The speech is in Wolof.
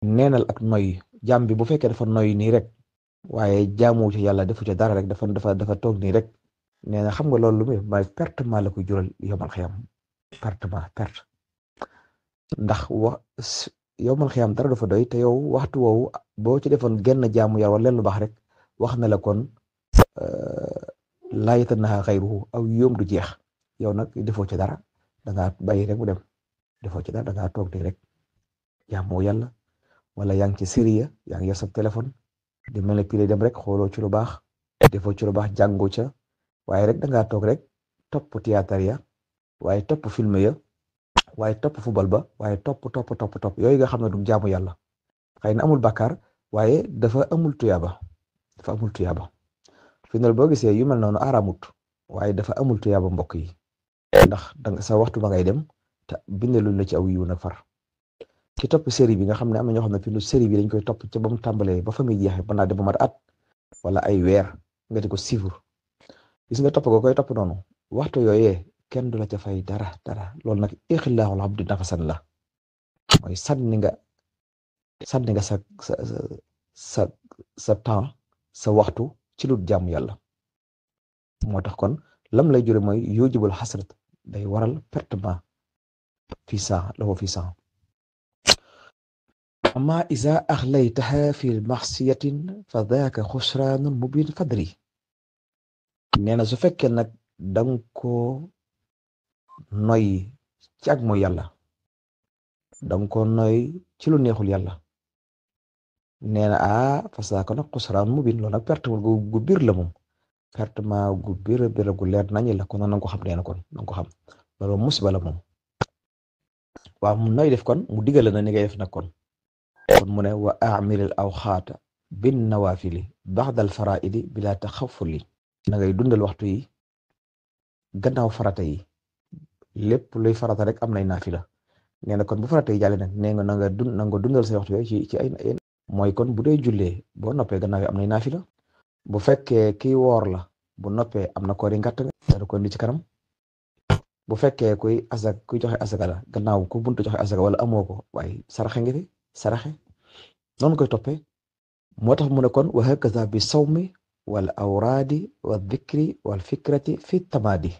neenal ak noy jaam bi bu fekkee dafa noy nii rek waaye jaamu ci yàlla defu ci dara rek dafa toog nii rek nee na xam nga loolu lu muy may pertement la koy jural yomal xiyam perte ndax yomal xiyam dara dafa doy te yow waxtu woowu boo ci defoon genn jaamu yàlla wala leen lu baax rek wax na la kon laa yatanaahaa xayruhu aw yoom du jeex yow nag defoo ci dara dangaa bàyyi rek mu dem defoo ci dara dangaa toog nii rek jaamu yàlla wala yaa ngi ci siriya yaa ngi yor sa téléphone di manipuler dem rek xooloo ci lu baax defoo ci lu baax jàngoo ca waaye rek dangaa toog rek topp théâtre ya waaye topp film ya waaye topp football ba waaye topp yooyu nga xam ne du jaamu yàlla xëy na amul bàkkaar waaye dafa amul tuyaaba fi ne boo gisee yu mel noonu aramut waaye dafa amul tuyaaba mbokk yi ndax danga sa waxtu ba ngay dem te bindaluñ la ci aw yiw nag far ki topp série bi nga xam ne am na ñoo xam ne fi nu série bi dañ koy topp ca ba mu tàmbalee ba fa muy jeexee ba naa dem ba mat at wala ay weer nga di ko suivre gis nga topp ko koy topp noonu waxtu yooyee kenn du la ca fay dara loolu nag ixlaahul abdi nafasan la mooy sànni nga sa temps sa waxtu ci lu jaamu yàlla moo tax kon lam lay jure mooy yujibul xasrat day waral pertement fi saa amma iza axlaytaha fi maxsiyatin fa daaka xusraanun mubin fadri nee na su fekkee nag danga ko noy ci ak mooy yàlla danga ko noy ci lu neexul yàlla nee na fa saaka nag xusraan mubin loolu nag perte gu biir la moom pertement gu biir gu leer nañu la kon nanga ko xam nee na kon nanga ko xam loolu musiba la moom waaw mu noy def kon mu digal na ni ngay def nag kon mu ne wa amilil awxaata bin nawafili baxdal faraidi bila taxafuli na ngay dundal waxtu yi gannaaw farata yi lépp luy farata rek am nay naafila nee na kon bu farata yi jàlle nag nee nga na nga dundal say waxtu yooyu ci ay mooy kon bu dee jullee boo noppee gannaaw yi am nay naafila bu fekkee kii woor la bu noppee am na koori ngàtt nga da ko indi ci kanam bu fekkee kuy joxe asaka la gannaaw ku buntu joxe asaka wala amoo ko waaye saraxe ngi fi saraxe noonu koy toppee moo tax mu ne kon wa hakaza bi sawmi wal awraadi wa dhikri wal fikrati fi tamaadi